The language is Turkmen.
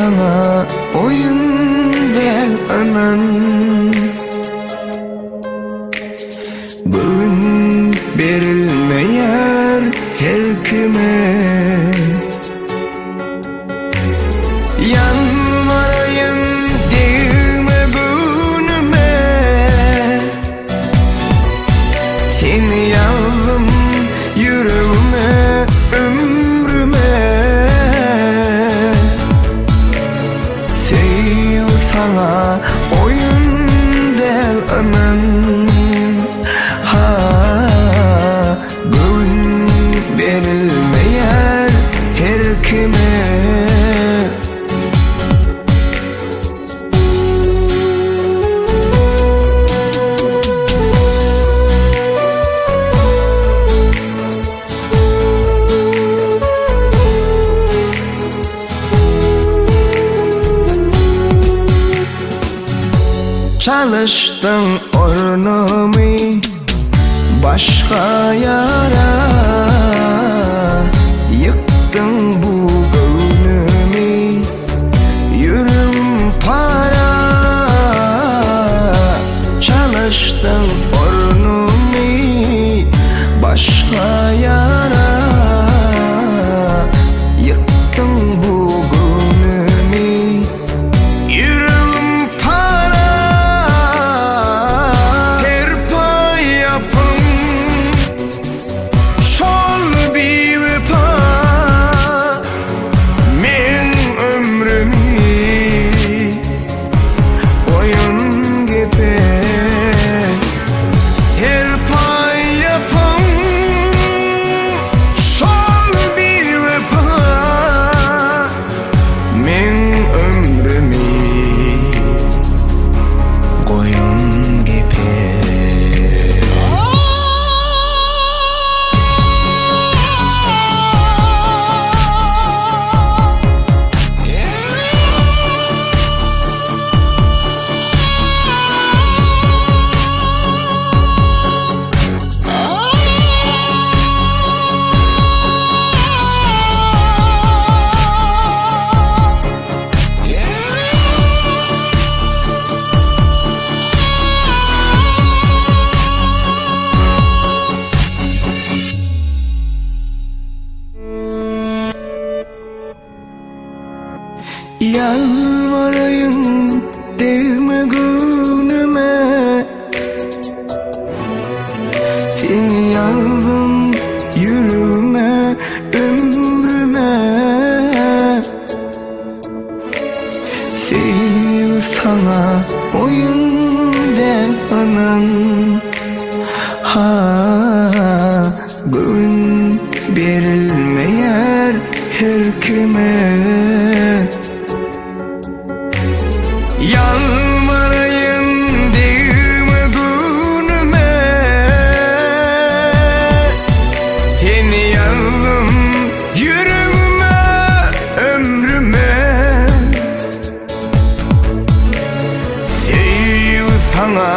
saňa oýun däl ynan. Göwün berilmeýär her kime. Ýalbaraýyn degme göwnüme. Seni ýazdym ýüregime, ömrüme. Söýgi saňa oýun däl ynan. Ha, göwün berilmeýär her kime. Çalyşdyň ornumy başga ýara Ýykdyň bu göwnümi ýüregim para Çalyşdyň ornumy başga ýara Ýykdyň bu göwnümi Ýüregim para Serpaý ýapyň şol biwepa Meň ömrümi goýun gepe Serpaý ýapyň şol biwepa Meň ömrümi goýun gepe. Ýalbaraýyn degme göwnüme Seni ýazdym ýüregime ömrüme Söýgi saňa oýun däl ynan Ha göwün berilmeýär her kime. Ýalbaraýyn degme göwnüme Seni ýazdym ýüregime ömrüme Söýgi saňa.